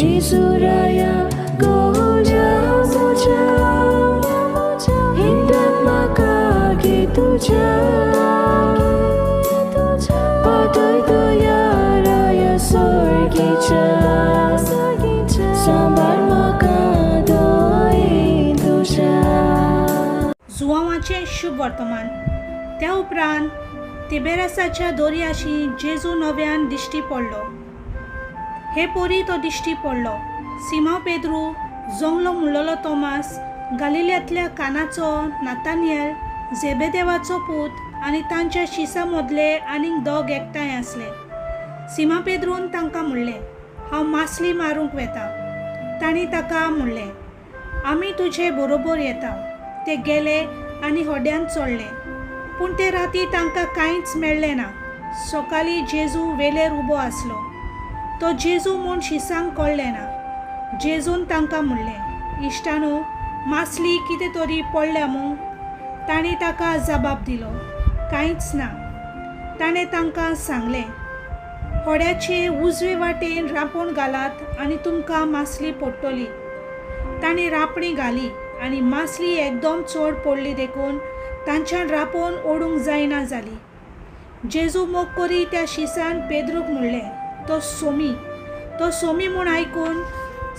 जेजू राया गोज्या म्हज्या हिंदन म्हाका गे तुज्या पाटय तुया राया सोर्गीच्या सांबाळ म्हाका दोये तुज्या. जुवांवाचें शुभ वर्तमान. त्या उपरांत तिबेरासाच्या दोरयाशी जेजू नव्यान दिश्टी पडलो. हे पोरी तो दिश्टी पडलो. सिमांव पेद्रू, जोंगलो म्हणलोलो तोमास, गालिल्यांतल्या कानाचो नातानियल, झेबेदेवाचो पूत आनी तांच्या शिसां मदले आनीक दोग एकठांय आसले. सिमांव पेद्रून तांकां म्हणलें, हांव मासली मारूंक वेतां. तांणी ताका म्हणलें, आमी तुजे बरोबर येता. ते गेले आनी होड्यांत चडले, पूण ते राती तांकां कांयच मेळ्ळें ना. सकाळीं जेजू वेलेर उबो आसलो. तो जेजू म्हूण शिसांक कळ्ळें ना. जेजून तांकां म्हणलें, इश्टानो, मासली कितें तरी पडल्या मूं? तांणी ताका जबाब दिलो, कांयच ना. ताणें तांकां सांगलें, होड्याचे उजवे वाटेन रांपोण घालात आनी तुमकां मासली पडटली. तांणी रांपणी घाली आनी मासली एकदम चड पडली देखून तांच्यान रांपोण ओडूंक जायना जाली. जेजू मोग करी त्या शिसान पेद्रूक म्हणलें, तो सोमी. तो सोमी म्हूण आयकून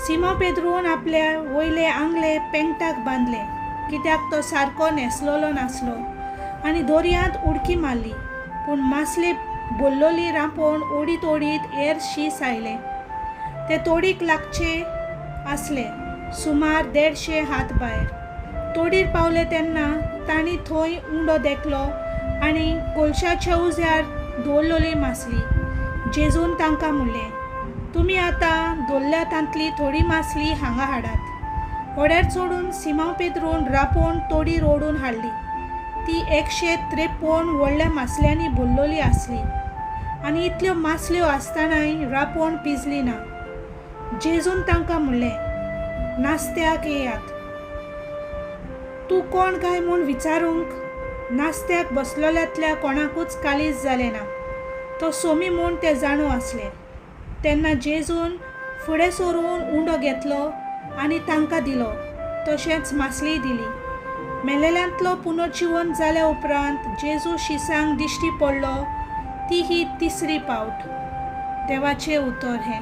सिमांव पेद्रून आपल्या वयले आंगले पेंगटाक बांदलें, कित्याक तो सारको न्हेसलेलो नासलो, आनी दर्यांत उडकी मारली. पूण मासले भरलोली रांपोण ओडीत ओडीत हेर शीस आयले. ते तोडीक लागचे आसले, सुमार 150 हात भायर. तोडीर पावले तेन्ना तांणी थंय उंडो देखलो आनी कोळशाच्या उज्यार दवरलेली मासली. जेजून तांकां म्हणलें, तुमी आतां दवरल्या तांतली थोडी मासली हांगा हाडात. होड्यार चडून सिमांव पेद्रून रांपोण तोडीर ओडून हाडली. ती 153 व्हडल्या मासल्यांनी भरलेली आसली आनी इतल्यो मासल्यो आसतनाय रांपोण पिजली ना. जेजून तांकां म्हणलें, नास्त्याक येयात. तूं कोण काय म्हूण विचारूंक नास्त्याक बसलोल्यांतल्या कोणाकूच काळीज जालें ना. तो सोमी म्हूण ते जाणू आसले. तेन्ना जेजून फुडें सरून उंडो घेतलो आनी तांकां दिलो, तशेंच मासलीय दिली. मेलेल्यांतलो पुनर्जिवन जाल्या उपरांत जेजू शिसांक दिश्टी पडलो ती ही तिसरी पावट. देवाचें उतर हें.